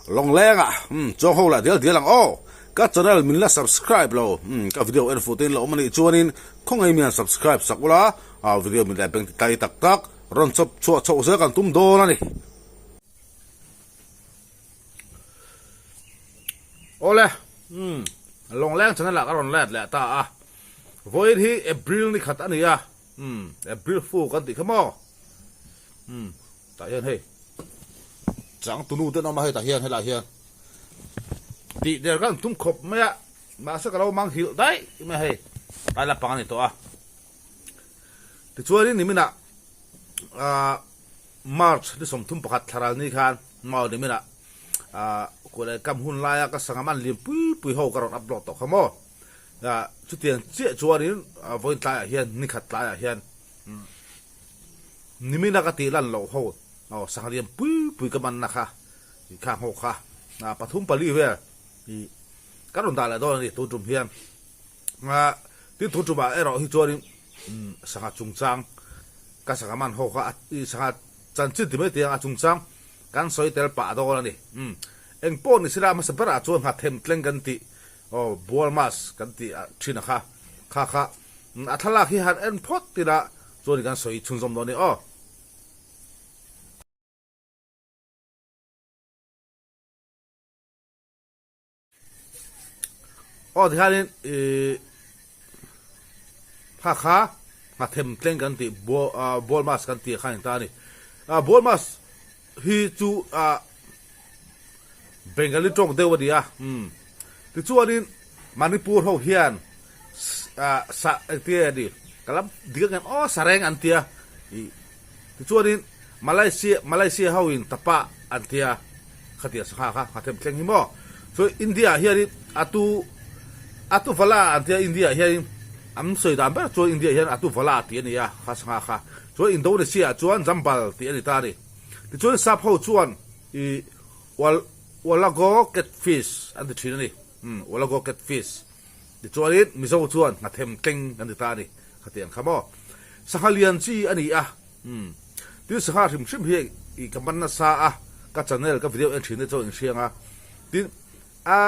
Lawngleng ah umm chuang ho lah dial dial ang aw. Ka channel min la subscribe lo umm ka video en fuh te in la awm a nih chuanin khawngaih mian subscribe sak ula ah video min leh beng ti tlai tak tak rawn chawp chhuah chhoh zel kan tum dawn a ni. Awle umm Lawngleng channel ah ka rawn let leh ta a vawiin hi April ni khat a ni a umm April fool kan tih kha maw umm tah hian hei changtunu te an awm a hetah hian helaiah hian tih der kan tum khawp mai a mahse ka lo mang nghilh daih mai a hei tlai lampang a ni tawh a tichuanin niminah ahh March ni 31 thlaral ni khan mau niminah ahh kualeh kam hun laia ka sangam an lim pui pui ho ka rawn upload tawh kha maw ah chutiang chiah chuanin vawiin tlaiah hian nikhat tlaiah hian Nimina ka tih lan loh ho aw sangha lian pui pui ka manna kha i khang ho kha pathum pali vel i ka rawn dah leh dawn a ni tun tum hian tin tun tumah erawh hi chuanin sangha chungchang ka sangha man ho kha i sangha chanchin ti mai tih ang a chungchang kan sawi tel pah dawn a ni eng pawh ni sila hmasa berah chuan nghathem tleng kan tih aw bual mas kan tih thin a kha kha kha A thlalak hi han en phawt ila chuan kan sawi chhunzawm dawn a ni aw. Aw tikhanin ih kha kha nghathem tleng kan tih ball mask kan tih kha a ni ta a ni. Ball mask hi chu ah Bengali tawng deuh a ni a, umm. Tichuanin Manipur ho hian ah sa engtin nge ni ka lam dik ang em aw sareng an tia ih tichuanin Malaysia Malaysia ho in tapa an tia khatia sangha kha nghathem thleng hi maw chuan India ah hianin atu atu vala an tia India ah hianin an sawi dan ber chuan India ah hian atu vala tih a ni a kha sangha kha chuan Indonesia ah chuan jambal tih a ni ta a ni. Tichuan sap ho chuan i wal Walago catfish an ti thin a ni. Umm Walago catfish. Tichuanin Mizo chuan nghathem tleng an ti ta a ni. Khatiang kha maw. Sangha lian chi a ni a. Umm tin sangha hrim hrim hi i ka man nasa a, ka channel ka video en thin te chuan in hriang a. Tin a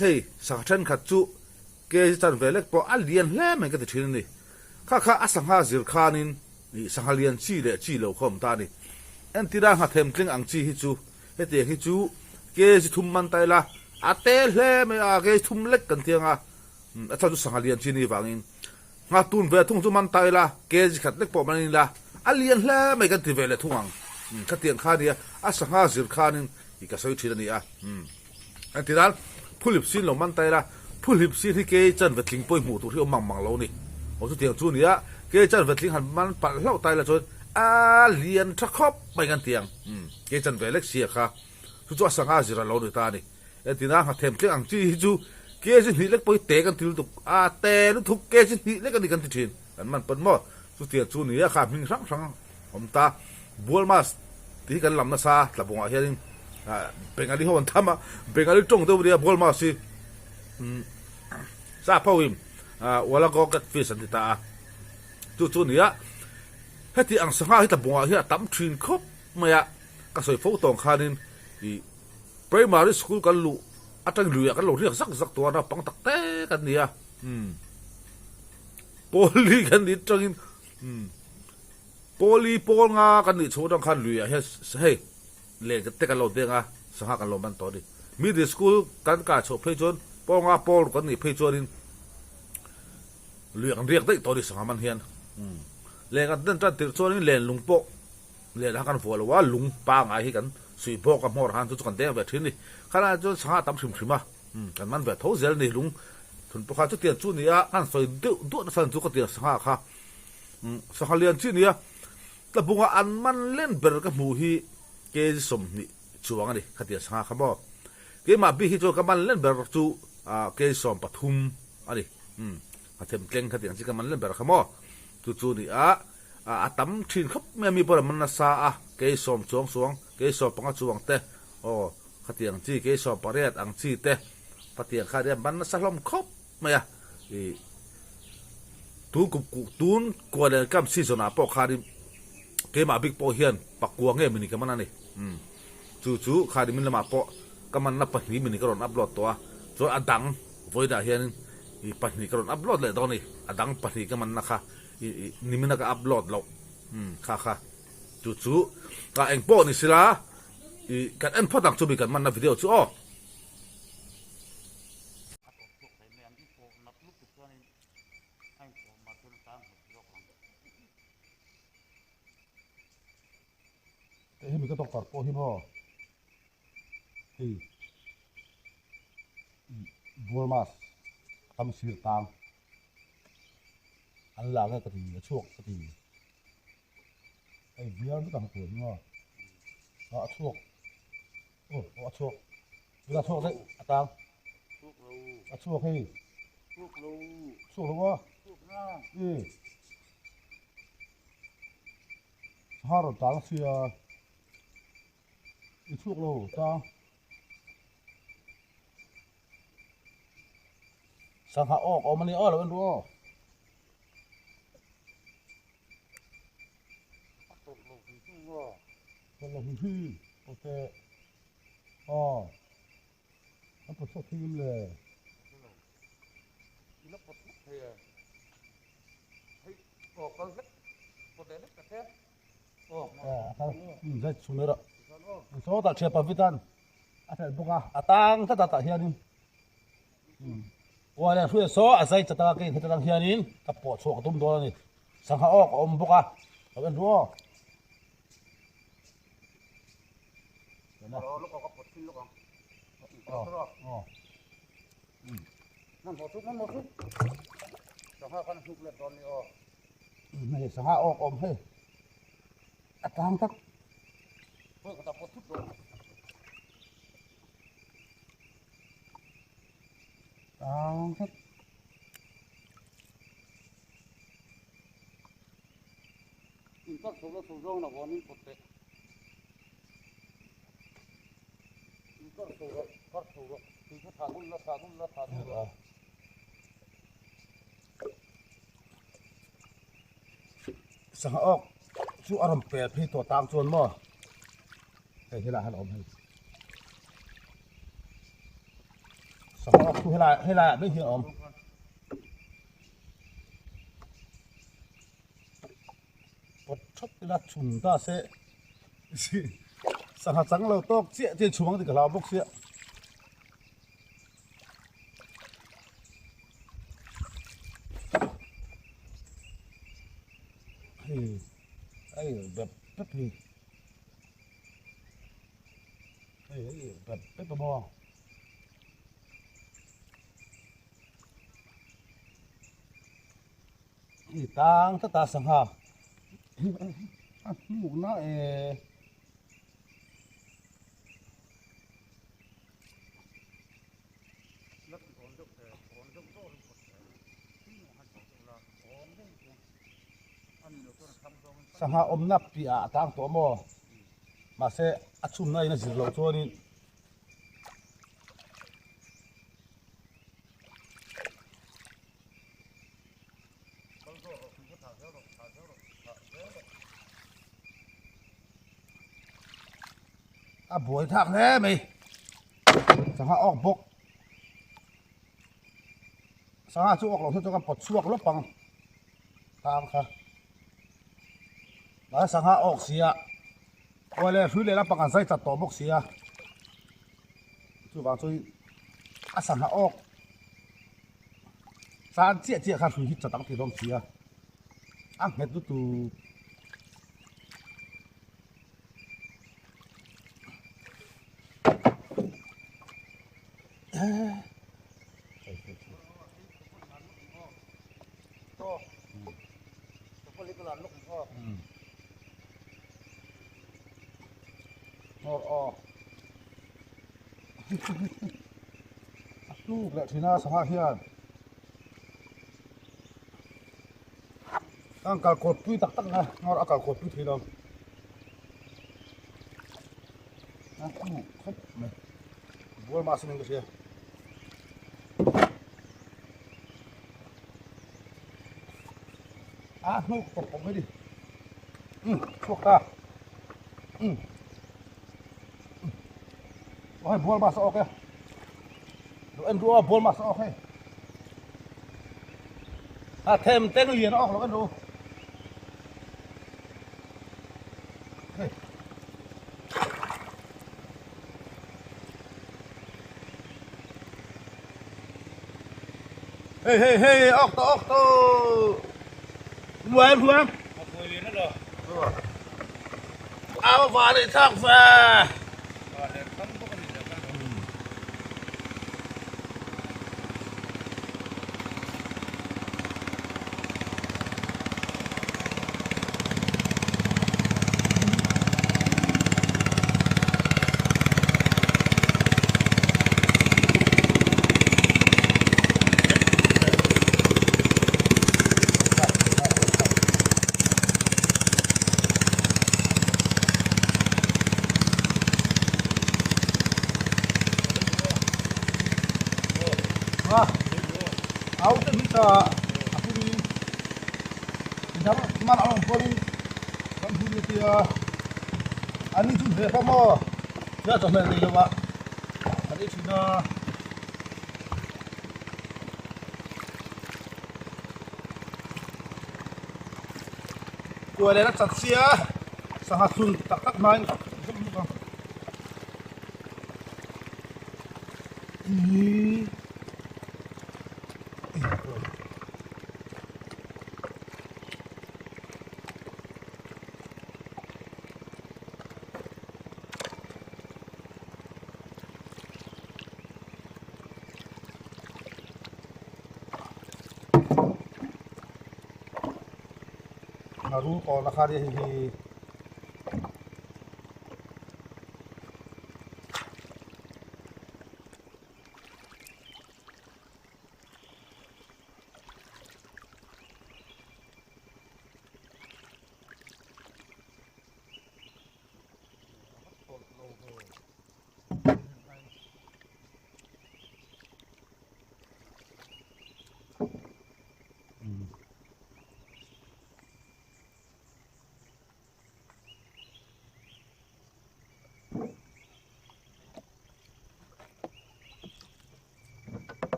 hei sangha thenkhat chu kg chan ve lek pawh a lian hle mai ka ti thin a ni. Kha kha a sangha zir khanin Ih, sangha lian chi leh chi lo kha awm ta a ni. Entira nghathem tling ang chi hi chu hetiang hi chu kg thum man ta ila a te hle mai a, kg thum lek kan tiang a, a chhan chu sangha lian chi ni vangin nghatun ve thung chu man ta ila kg khat lek pawh man ila a lian hle mai kan ti ve leh thung ang. Khatiang kha nia a sangha zir khanin ih ka sawi thin a ni a. Entiran phuhlip sin lo man ta ila, phuhlip sin hi kei chan vetling pawh i hmuh tur hi awm mang mang lo a ni. Aw chutiang chu a ni a, kei chan vetling han man palh hlauh ta ila chuan a lian tha khawp mai kan ti ang. Umm, kei chan ve lek sia kha chu chu a sangha zir a lo ni ta a ni. Entina nghathem tleng ang chi hi chu kg hnih lek pawh hi te kan ti lutuk a, te lutuk kg hnih lek a ni kan ti thin. Kan man pawn maw? Chutiang chu ni a, kha hming hrang hrang awm ta. Bualmas tih hi kan lam nasa tlabungah hianin Bengali ho an tham a, Bengali tawng deuh nia Bualmas hi sap ho in Walago catfish an ti ta a, chu chu ni a. Heti ang sangha hi tlabungah hian a tam thin khawp mai a, ka sawi fo tawng khanin ih primary school kan luh atang luiah kan lo riak zak zak tawh a, naupang tak te kan ni a. Pawli kan nih tangin Pawli pawl nga kan nih chhung atang khan luiah hian hei len te kan lo deng a, sangha kan lo man tawh a ni. Middle school kan kai chhoh phei chuan pawl nga pawl ruk kan nih phei chuanin luiah kan riak daih tawh a ni sangha man hian. Len kan den tan tirh chuanin len lung pawh len ah kan vuah lo a, lung pangai hi kan suih bawk a hmawr han chu chu kan deng ve thin a ni. Khalaiah chuan sangha a tam hrim hrim a. Kan man ve tho zel ni lung thun pawh kha chutiang chu nia an sawi deuh duah nasa chu ka tiang sangha kha sangha lian chi nia tlabunga an man len ber ka hmuh hi kg 20 chuang ani khatiang sangha kha maw keimah bik hi chuan ka man len ber chu kg 13 ani a them tleng khatiang chi ka man len ber kha maw chu chu ni a a tam thin khawp mai a mi pawh an man nasa a kg 10 chuang chuang kg 15 chuang te aw Khatiang chi kei 18 ang chi te khatiang kha nia man nasa hlawm khawp mai a, ih tun kum tun kua leh kam season ah pawh khanin keimah bik pawh hian pakua nge mini ka man a ni, umm chu chu khani min lamah pawh. Ka manna pahnih mini ka rawn upload tawh a, chuan a dang vawiinah hianin ih pahnih ka rawn upload leh dawn a ni. A dang pahnih ka manna kha ih ih nimina ka upload loh umm kha kha chu chu ah eng pawh ni sila ih kan en phawt ang chumi kan manna video chu aw. A tawp chhuak thei mai ang i pawh nat lutuk chuanin a inpawh mar chuan a tang nghet zawk ang. Hemi ka doctor pawh hi maw hei Burma's kam sir tang an la nge ka ti a chhuak ka ti hei bial vek ang tur hi maw a chhuak aw a chhuak a chhuak daih a tang a chhuak hei chhuak lo a e Sangha rawn tang sia i chhuak lo tang Sangha awk awm a ni aw lo en ru aw. A tawlh lo hrim hrim aw. Tawlh lo hrim hrim ok aw a pawt chhuak thei em le. I la pawt hlek thei e. Hei aw kal hlek pawt leh hlek ta che. Aw a kal zet chhung erawh sawtah thian pavitan a hrelh bawk a a tang tlat a tah hianin uai leh hruai saw a zai chat a kei heta tang hianin ka pawh chhuak ka tum dawn a ni sangha awk a awm bawk a lo en ru aw. Hei sangha awk awm hei a tang tak tang tak. Sangha awk chu a rawn pel phei tawh tang chuan maw hei helai ah hian a awm hei sangha awk chu helai helai ah mai hian a awm. Pawt thap ila chhun ta se sangha chang lo tawk chiah chiah chhung ang tih ka hlau bawk sia. Hei hei bep bep hi hei hei bep bep a maw. Hei tang tlat a sangha a hnuk na e. Sangha awmna piah ah a tang tawh maw mahse a chhunna in a zir loh chuanin. A buai thak hle mai sangha awk bawk sangha chu awk loh chu kan pawt chhuak lawp ang tang kha mahse sangha awk sia awle hrui leh lampang an zai chat tawh bawk sia chuvang chuan a sangha awk Tan chiah chiah kha hrui hi chat ang tih hlawm si a, a nghet lutuk. A hluk leh thin a sangha hian a kal kawt pui tak tak a ngawr a kal kawt pui thei lo a hluk khawp mai bual mah se nen ka hria. A hnuk tawp tawp mai ni umm chhuak ta umm. Aw hei bual mas a awk e. Lo en ru aw bual mas a awk hei. A them teng lian a awk lo en ru. Hei. Hei hei hei awk to awk to. Muan huang. A buai lian a lo. A va leh thlak ve. Va leh tam bawk a ni leh kha. Au te hi ta a pui midang man a awm pawhin kan hmu ni tia an ni chu ve pawh maw tia chawhmeh nei lo ah an ei thin a. Kuai leh a chat sia sangha thlun tak tak hmain zawk bawk ang. Ihh. Ngharu kawl a kha nia hei hi.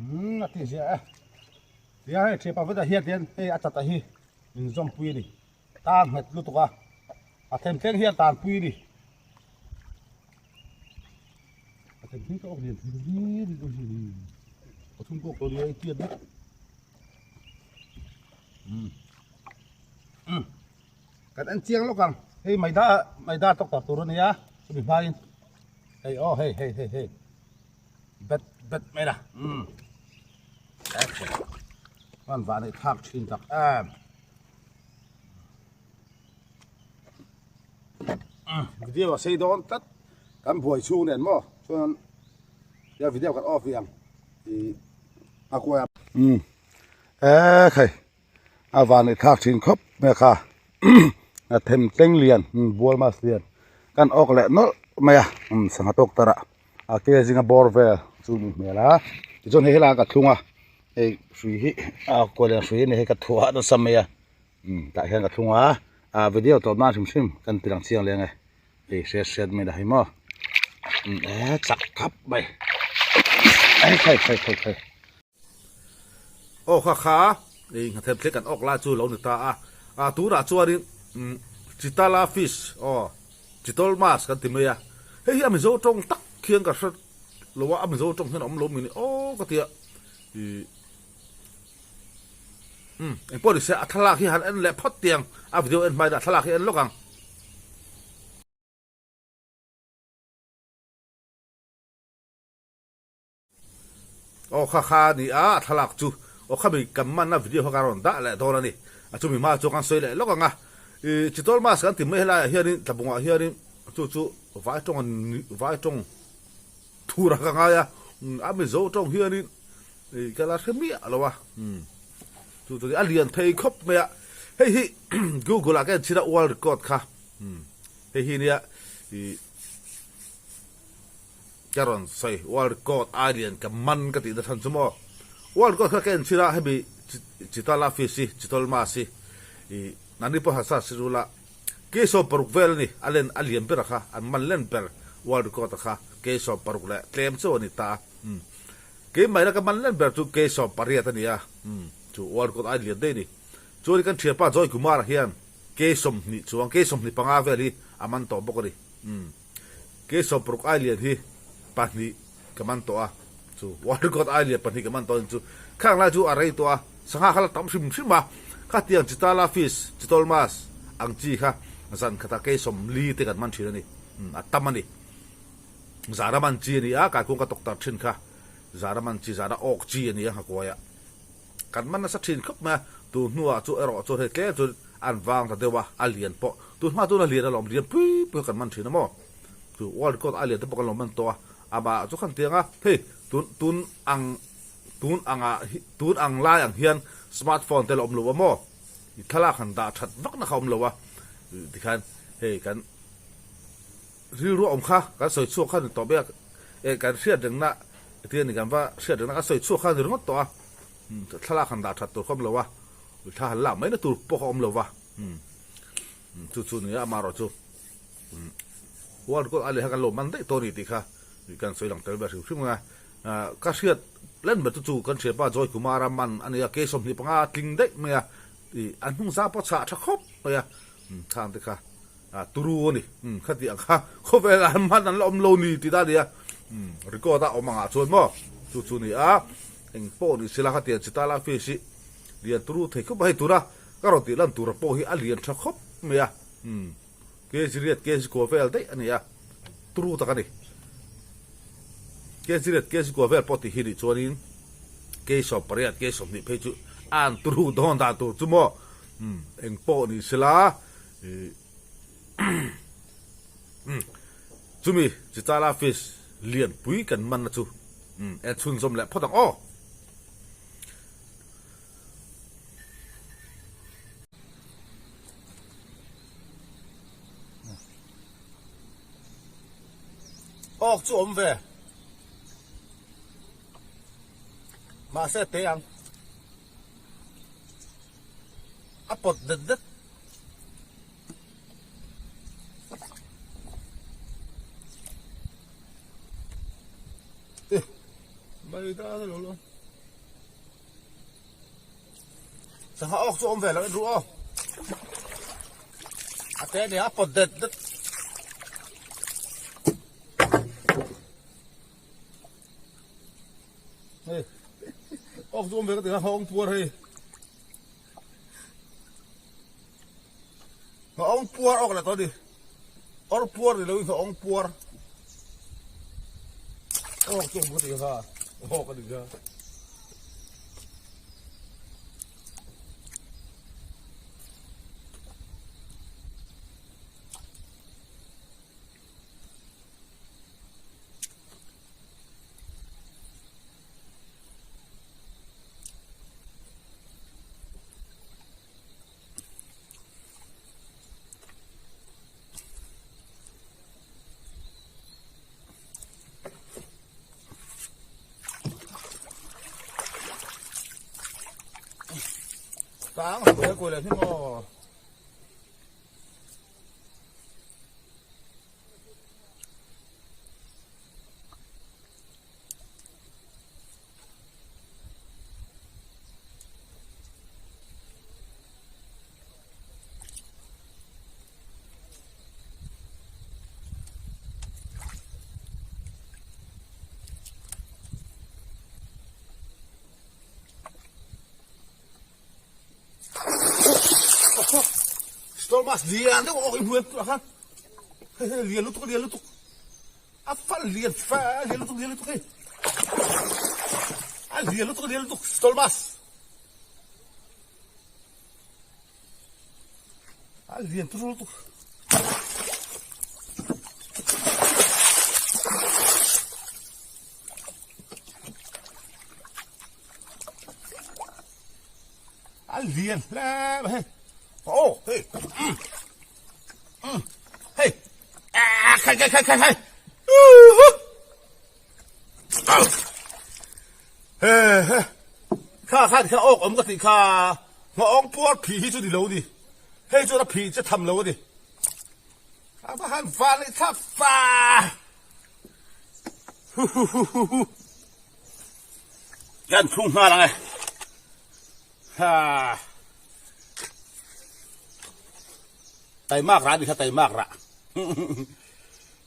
Umm a ti ziah e. Tia hei thiapa veta hian hian hei a tata hi min zawmpui a ni. Tan nghet lutuk a, a them thleng hian tanpui a ni. A them thleng ka awk lian thei ri ri ri ri. Pathum pawh ka ria i tiat vek. Umm. Umm. Kan en chiang lawk ang. Hei maida maida tawk tak tur a nia chumi hmain hei aw hei hei hei hei bet bet mai la umm hman vah neih thlak thin tak em video a sei dawn tlat kan buai chhung nen maw chuan ya video kan off rih ang ih a kuai a umm ekhei. A van i thlak thin khawp mai a kha a them tleng lian bual mas lian kan awk leh nawlh mai a sangha tawk tarh ah a ke zinga bawr vel chu ni hmel a tichuan hei helai ah ka thlung a hei hrui hi a kual lian hrui a ni hei ka thuah nasa mai a tah hian ka thlung a a video tawp nan hrim hrim kan ti lang chiang leng e hei hriat hriat mai la hei maw e chak khap mai khai khai khai khai. Aw kha kha i nghathep thleng kan awk lai chu lo ni ta a, a tunah chuanin Chitala fish aw Chitol mas kan ti mai a, hei hi a Mizo tawng tak hian ka hre lo a, a Mizo tawng hian a awm lo mi ni aw ka ti a, i umm engpawh ni se a thlalak hi han en leh phawt tiang a video en hmain a thlalak hi en lawk ang. Aw kha kha a ni a, a thlalak chu aw khami kan manna video kha ka rawn dah leh dawn a ni. A chumi hma chu kan sawi leh lawk ang a. Ih Chitol Mass kan ti mai helaiah hianin Tlabungah hianin chu chu vai tawng a ni vai tawng thur a ka ngai a, a Mizo tawng hianin ih ka la hre miah lo a. Chu chu a lian thei khawp mai a. Hei hi Google ah ka enchhin a world record kha hei hi nia ih. Ka rawn sawi, World Record ai lian ka man ka tih na chhan chu maw? World Record kha ka en chhin a, hemi Chitala fish hi, Chitol mas hi i. Nangni pawh han search ru la, K 16 vel a ni, a len a lian ber a kha, an man len ber world record a kha K 16 leh tlem chauh a ni ta a. Umm. Keimah ila ka man len ber chu K 18 a ni a, umm, chu world record ai lian daih a ni. Chuan kan thianpa Joy Kumar hian K 20 chuang, K 25 vel hi a man tawh bawk a ni. Umm. Kei 60 ai lian hi pahnih ka man tawh a, chu world record ai lian pahnih ka man tawh a ni chu. Khang lai chu a rei tawh a, sangha kha la tam hrim hrim a, khatiang Chitala fish, Chitol mas ang chi kha zan khatah kei 40 te kan man thin a ni, a tam a ni. Zara man chi a ni a, kaikung ka tawktar thin kha zara man chi, zara awk chi a ni a nghakuaiah. Kan man nasa thin khawp mai a, tun hnuah chu erawh chuan hei tlem chu an vang ta deuh a, a lian pawh tun hma chuan a lian alawm, lian pui pui kha kan man thin a maw? Chu world record a lian te pawh kan lo man tawh a, amah chu khan tiang a, hei tun tun ang tun anga tun ang lai ang hian smart phone te la awm lo a maw? I thlalak han dah that vak na kha awm lo a, tikhan hei kan Rilru awm kha kan sawi chhuak kha ni tawh ber e, kan hriat rengna tia ni kan va hriat rengna kan sawi chhuak kha ni ringawt tawh a, thlalak han dah that tur kha awm lo a, thla han lak mai na tur pawh kha awm lo va, chu chu nia amaherawh chu World Record a leh kha kan lo man daih tawh a ni tih kha kan sawi lang tel ve hrim hrim a, ka hriat len ber chu chu kan thianpa Joy Kumara man a nia, kei 25 a tling daih mai a, an hnung zang pawh chhah tha khawp mai a, khang te kha. A turu a ni. Umm khati ang kha khawvel ah hman an la awm lo ni tih ta a ni a. Umm record a awm angah chuan maw chu chu ni a. Eng pawh ni sela khatiang chi tala fish hi lian turu thei khawp a hei tura ka rawn tih lan tura pawh hi a lian tha khawp mai a. Umm kg riat kg kua vel daih a ni a. Turu tak a ni. Kg riat kg kua vel pawh tih hi nih chuanin kg 18 kg 20 phei chu a an turu dawn dan tur chu maw. Umm eng pawh ni sela. Chumi Chitala fish lianpui kan manna chu en chhunzawm leh phawt ang aw. Awk chu awm ve. Mahse te ang. A pawt det det. Mai da lo lo. Sangha awk chu awm ve lo en ru aw. A te nia a pawt det det. Hei awk chu awm ve ka ti a hawng puar hei. Nghawng puar awk la tawh a ni. Awr puar ni loin nghawng puar. Awk chu awm ka ti kha. Awk a ni kha. Tang hruai kuai leh hi maw. Storm lian deuh awk i hmuh em kha hei hei lian lutuk lian lutuk A fal lian fa a lian lutuk lian lutuk hei. A lian lutuk lian lutuk stolmas. A lian turu lutuk. A lian hle mai hei. Oh hei. Mm. Mm. Hei. Ah, khai khai khai khai khai. He he. Kha kha kha ok om ka ti kha. Ngawng puar phi hi chu ni lo ni. Hei chuan a phih che tham lo a ni. A va han van leh thlap fa! Hu hu hu hu hu. Kan thlung nghal ang e. Ha. Taimak rah a ni kha taimak rah.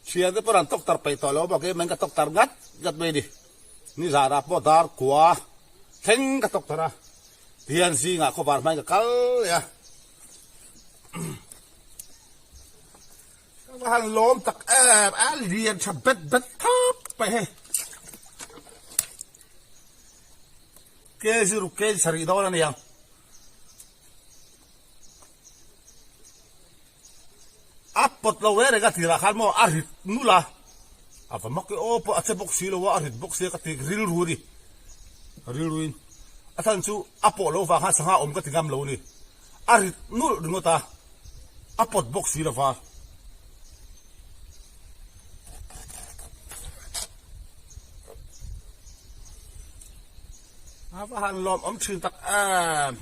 Thian te pawh an tawk tar peih tawh lo bawk e, meng ka tawk tar ngat ngat mai a ni. Nizanah pawh dar kua thleng ka tawk tar a, tihian zingah khawvar hmain ka kal leh a. Ka va han lawm tak em, a lian tha bet bet thap mai hei. Kg ruk kg sarih dawn a niang. A pawt lo reng reng a tirah khan maw a rit nul a, a va mak e aw pawh a che bawk si lo a, a rit bawk si a ka ti rilru a ni. Ka rilruin a chhan chu a pawh lo vang khan sangha awm ka ti ngam lo a ni. A rit nulh ringawt a, a pawt bawk si lo va. A va han lawm awm thin tak em.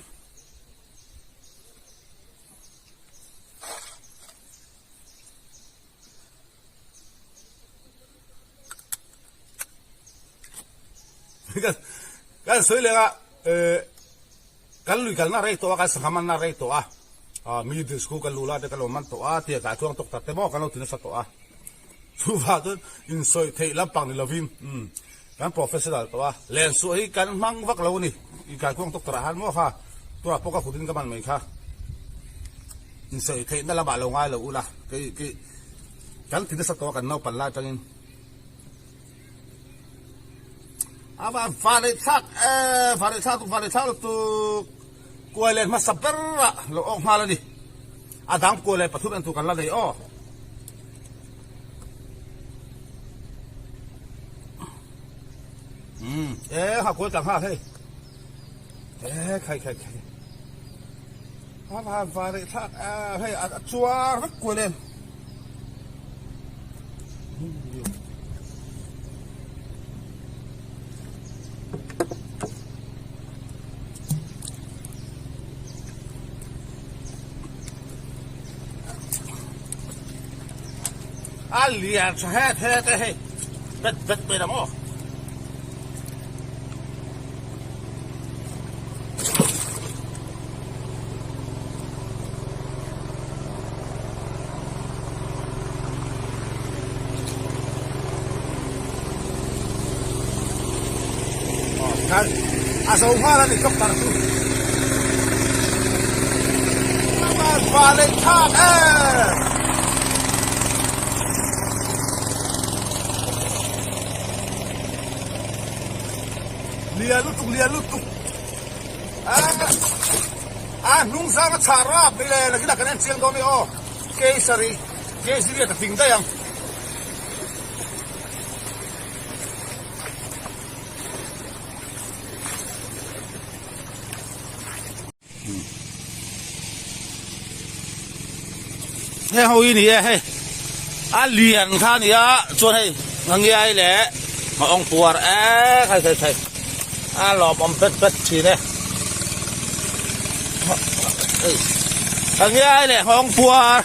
Kan sawi leh a kan lui kalna rei tawh a kan sangha manna rei tawh a middle school kan luh lai te kan lo man tawh a tia kai chuang tawk tak te maw kan lo ti nasa tawh a chuvang chuan insawi theih lampang ni lovin Kan professional tawh a, lensuah hi kan hmang vak lo a ni. I kaikuang doctor ah khan maw kha tunah pawh ka kut in ka man mai kha. Insawi theihna lamah lo ngai lo ula, kei kei kan ti nasa tawh a kan naupan lai atangin. A va vanei thlak e, vanei thlak tuk, vanei thlak lutuk. Kuai len hmasa ber ah lo awk nghal a ni. A dang kuai len pathum en tur kan la nei aw. Umm e ha kual tlang nghal hei e khai khai khai a va va reh thlak a hei a chuar vek kual em A lian tha het het e hei bet bet mai la maw. A zo nghal a ni tawk tar chu. Va lei thlak e! Lian lutuk lian lutuk. A hnung zang a chhah rap mai le nakinah kan en chiang dawn e aw. Kesari Kesari a ta tling daih ang. Hei ho hi ni e hei a lian kha a ni a chuan hei ngangiai leh nghawng puar ek hei hei hei a lawmawm pet pet thin e ngangiai leh nghawng puar.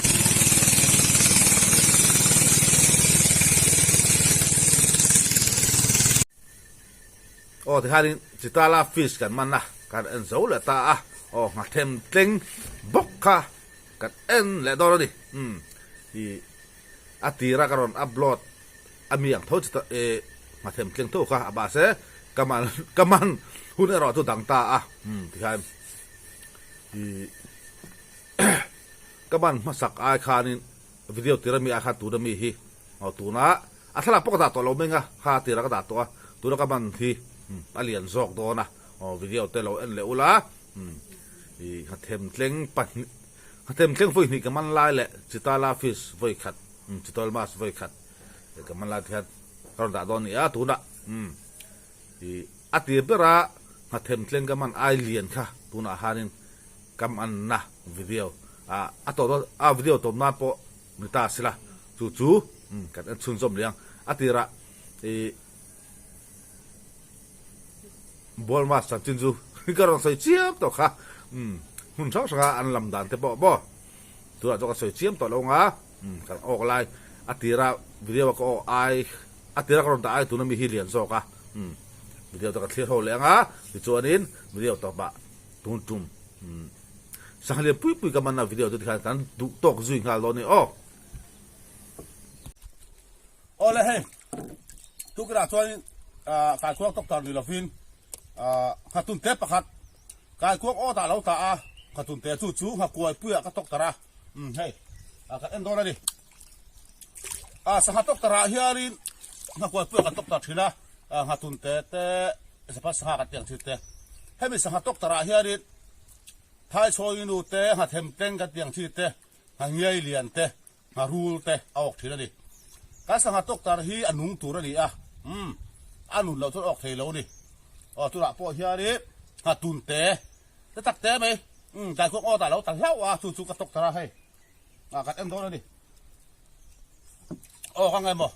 Aw tikhanin Chitala fish kan man a, kan en zo leh ta a, aw nghathem tleng bawk kha kan en leh dawn a ni. Umm i a tira ka rawn upload a mi ang tho chita e nghathem tleng tho kha a mahse ka man ka man hun erawh chu dang ta a, umm tikhan i ka man hmasak ai khanin video tira mi ai khan tuna mi hi aw tuna A thlalak pawh ka dah tawh lo meng a, kha tirah ka dah tawh a, tuna ka man hi a lian zawk dawn a, aw video te lo en leh ula, i nghathem tleng pahnih, nghathem tleng vawi hnih ka man lai leh Chitala fish vawi khat, Chitol mas vawi khat ka man lai te hian ka rawn dah dawn a ni a, tunah i a tir bera nghathem tleng ka man ai lian kha tunah hanin ka manna video a tawh dawn a video tawp nan pawh ni ta sila chu chu kan en chhunzawm leh ang a tirah ih ball mass chanchin chu ka rawn sawi chiam tawh kha hmun hrang hranga an lam dan te pawh maw. Tunah chuan ka sawi chiam tawh lo ang a, kan awk lai a tira video a ka awk ai a tira ka rawn dah ai tuna mi hi lian zawk a, video te ka thlir ho leh ang a, tichuanin video tawpah tun tum sangha lian pui pui ka man a video chu tikhan kan duh tawk zui nghal dawn a ni aw. Awle hei tukirah chuanin kaikuang doctor ni lovin nghatun te pakhat Kaikuang aw dah lo ta a, nghatun te chu chu nghakuai puiah ka tawk tar a, umm hei kan en dawn a ni. A sangha tawk tarah hianin nghakuai puiah kan tawk tar thin a, nghatun te te Japan sangha kan tih ang thin te. Hemi sangha tawk tarah hianin Thaichhawii nu te, nghathem teng kan tih ang thin te, nghangiai lian te, Ngharul te a awk thin a ni. Kan sangha tawktar hi a nung tur a ni a, umm, a nun loh chuan a awk thei lo a ni. Aw, tunah pawh hianin nghatun te, te tak te mai, umm, daikawng aw dah lo ta hlauh a, chu chu ka tawktar a hei, ah kan en dawn a ni. Aw, ka ngaih maw?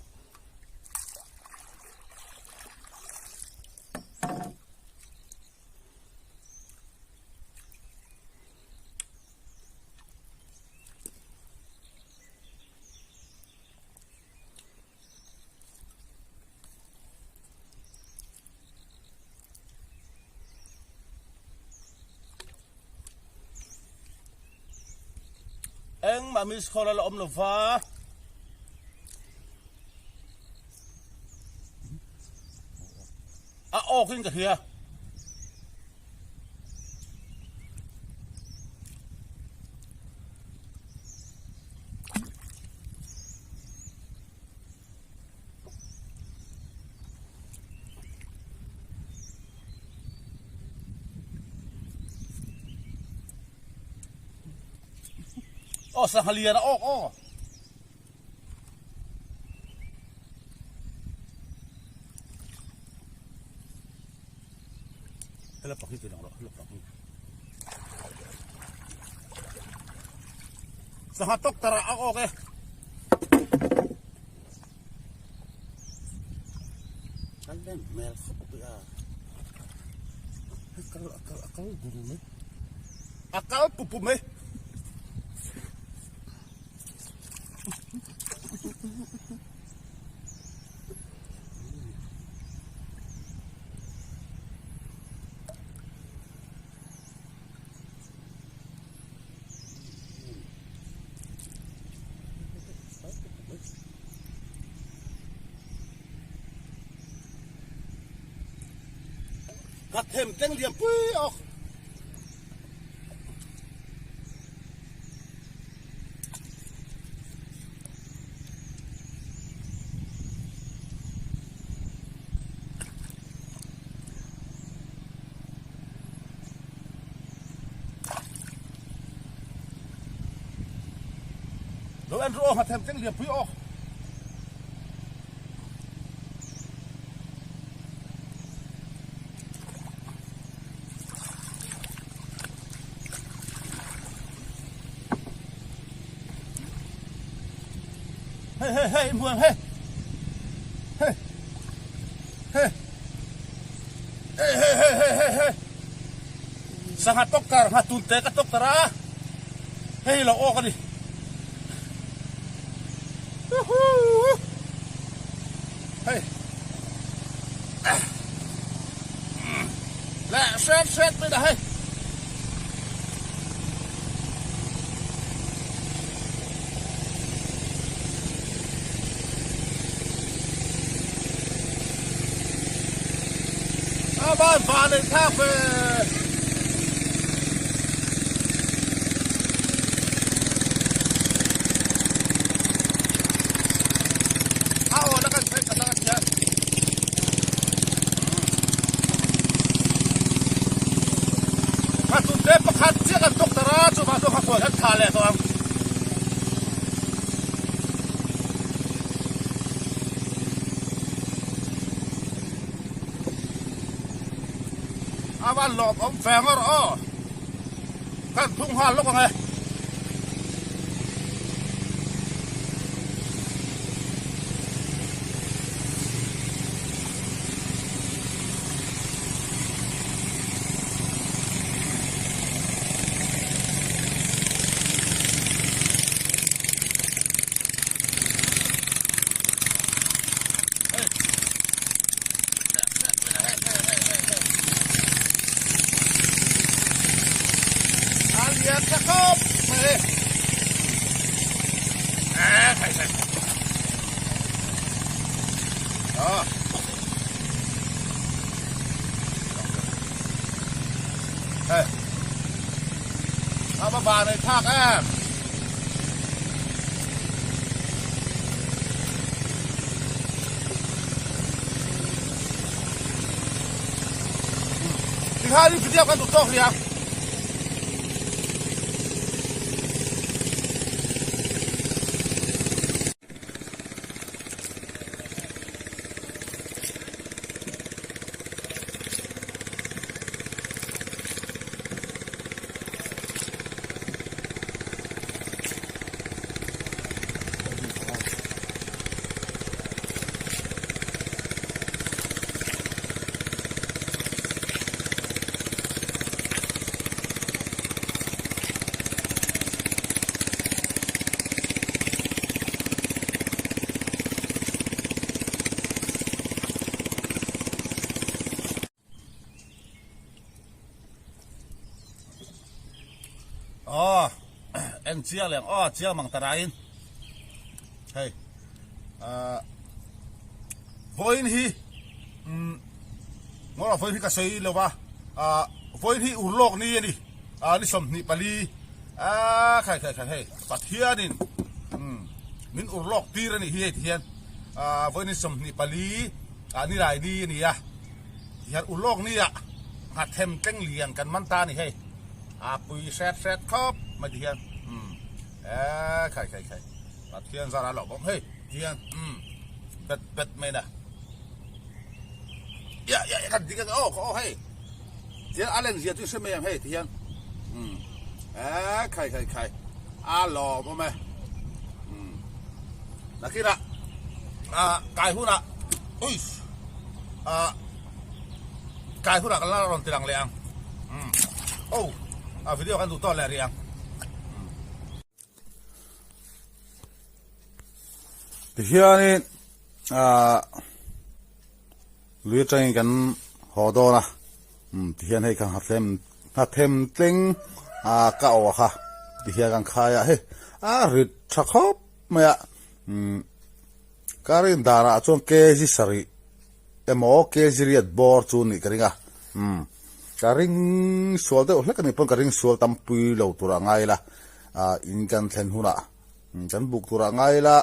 Engmah miss call a la awm lo va. A awk in ka hria. Aw sangha lian a awk aw. Hela pak hi tilang rawh hela pak hi. Sangha tok tara a awk e. Kal den mel khop pui a. Kal akal akal guru me. Akal pupu me. Ka them teng lian pui awk. Lo en ru aw nghathem teng lian pui aw. Hei hei hei muang hei. Hei. Hei. Hei hei hei hei hei hei. Sangha tawk tar nghatun te ka tawk tar a. Hei lo awk a ni. Hei. Leh hret hret mai dah hei. A van van ei thlak ve. A aw na kan sawi khat a tia. Khatun te pakhat chiah kan tawk tar a, chuvang chuan khakuai kan thlah leh tawh ang. A van lawm awm ve ngawr aw. Kan thung nghal lawk ang e. thlak em. Tikhanin video kan duh tawk ria. Aw eng chiang leh ang aw chiang mang ta rain hei ah vawiin hi umm ngawrah vawiin hi ka sawi lo va ah vawiin hi urlawk ni a ni ah ni 24 ah khai khai khai hei Pathianin umm min urlawk tir a nih hi hei ti hian ah vawiin ni 24 ah ni lai ni a ni a. Hian ulawk ni ah nghathem tleng lian kan man ta a ni hei a pui hret hret khawp mai ti hian umm eee khai khai khai Pathian zar a lo bawm hei ti hian umm bet bet mai na ya ya kan ding ang aw ka aw hei ti hian a len zia chu i hre mai ang hei ti hian umm eee khai khai khai a lawm awm e umm nakinah ah kai hunah uish. Ah tlai hunah kan la rawn ti lang leh ang umm oh a video kan duh tawh leh rih ang umm. Tihianin ah lui atangin kan haw dawn a umm tihian hei kha nghathlem nghathem tleng ah ka awh kha tihian kan khai a hei a rit tha khawp mai a umm. Ka rin darah chuan kg sarih emaw kg riat bawr chu nih ka ring a, umm ka ring sual deuh hlek a nih pawn ka ring sual tam pui lo tur a ngai la, ah in kan thlen hunah kan buk tur a ngai la,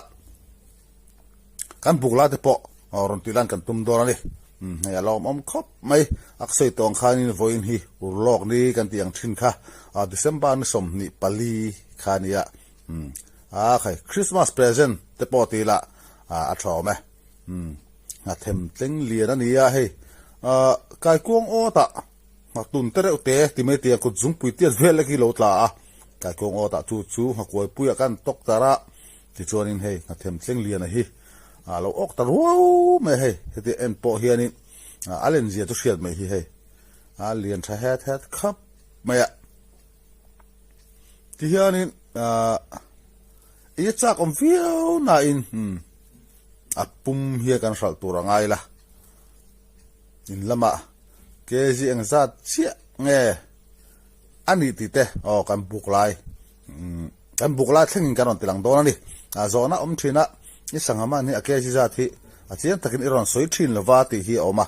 kan buk lai te pawh rawn tih lan kan tum dawn a ni, umm hei a lawmawm khawp mai, a ka sawi tawh ang khanin vawiin hi urlawk ni kan tih ang thin kha, ah December ni 24 kha a nia. Umm a khai Christmas present te pawh tih lah a tha awm e. Umm nghathem tleng lian a ni a hei ah kaikuang awt ah nghatun te reuh te ti mai tiang kut zungpui tiat vel lek hi lo tla a kaikuang awt ah chu chu nghakuaipui ah khan tawk tar a tichuanin hei nghathem tleng lian a hi a lo awk ta ruau mai a hei heti en pawh hianin a len zia chu hriat mai hi hei a lian tha het het khap mai a. Tihianin ahh i chak awm viau nain umm a pum hian kan hralh tur a ngai la in lamah kg engzat chiah nge a nih tih te aw kan buk lai umm kan buk lai thlengin kan rawn ti lang dawn a ni a zawhna awm thin a i sangha man hi a kg zat hi a chiang takin i rawn sawi thin lova tih hi a awm a.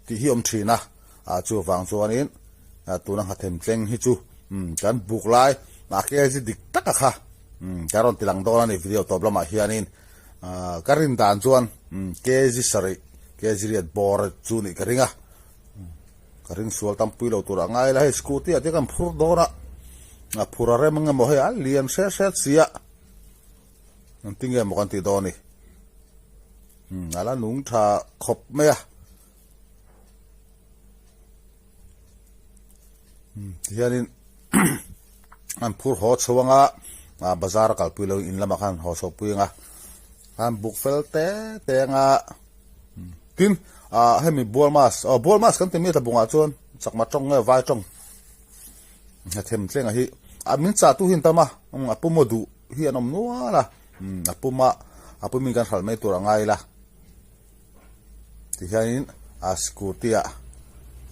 Tih hi awm thin a, ah chuvang chuanin tuna nghathem tleng hi chu kan buk lai a kg dik taka kha kan rawn ti lang dawn a ni video tawp lamah hianin ka rin dan chuan kg sarih kg riat bawr chu nih ka ring a, ka ring sual tam pui lo tur a ngai la hei scooty ah te kan phur dawn a, a phur a rem ang emaw hei a lian hret hret si a, engtin nge maw kan tih dawn ni. Umm a la nung tha khawp mai a. Umm tihianin an phur haw chho anga ah bazar a kalpui lo in lamah khan haw chho pui anga an buk fel te te anga tin ah hemi bual mas aw bual mas kan ti mi ta bungah chuan chakma tawng nge vai tawng hnathawm tlenga hi a min chah tu hi an tam a a pawimawh duh hi an awm nual a. Umm a puma a pum in kan hralh mai tur a ngai la tihianin a scooty ah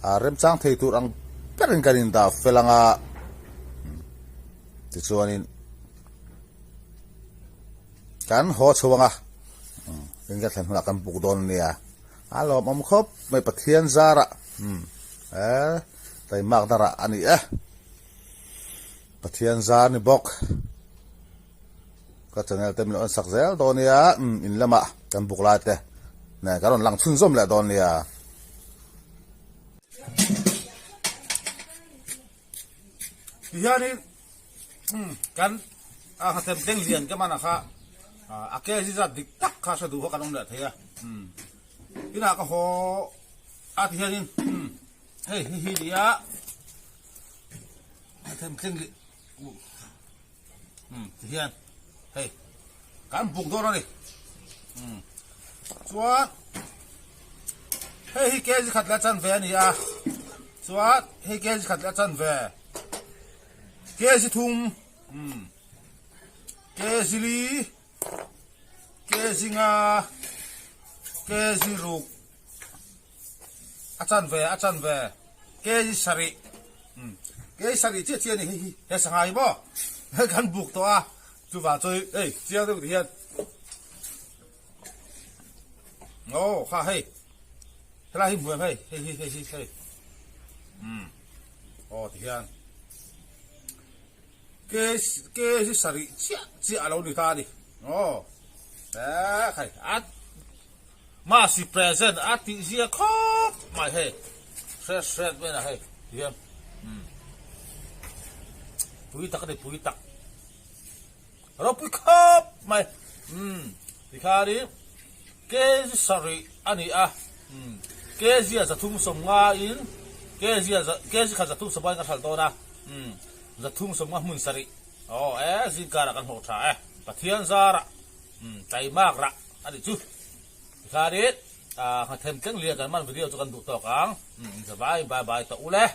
a remchang thei tur ang berin kan in dah fel anga tichuanin kan haw chho anga in kan thlen hunah kan buk dawn a nia a lawmawm khawp mai Pathian zarah umm e taimak darah a ni e. Pathian zar ni bawk. Ka channel te min lo en sak zel dawn nia, umm in lamah kan buk lai te nen kan rawn lang chhunzawm leh dawn nia. Tihianin umm kan a nghathlen teng lian ka man a kha a kg zat dik tak kha hre duh kha kan awm leh thei a, umm inah ka haw a tihianin umm hei hei hi nia nghathlen teng li umm ti hian hei kan buk dawn a ni umm chuan hei hi kg khat leh a chanve a ni a chuan hei kg khat leh a chanve kg thum umm kg li kg nga kg ruk A chanve a chanve kg sarih umm kg sarih chiah chiah a ni hei hi he sangha hi maw hei kan buk tawh a chuvang chuan hei chiang deuh ti hian aw kha hei helai hi hmu em hei hei hi hei hi hei umm aw ti hian kg sarih chiah chiah a lo ni ta a ni aw eh khai a. Mahse present a tih zia khawp mai hei hret hret mai na hei tihian umm pui tak a ni pui tak ropui khawp mai umm tikhanin kg sarih a ni a umm kg a zathum sawmnga in kg a kg khat zathum sawmnga in ka hralh dawn a umm zathum sawmnga hmun sarih aw e zingkarah kan hlawh tha e Pathian zarah umm taimak rah. A ni chu. Tikhanin nghathem tleng lian kan man video chu kan duh tawk ang. Zavai bye bye tawh u le.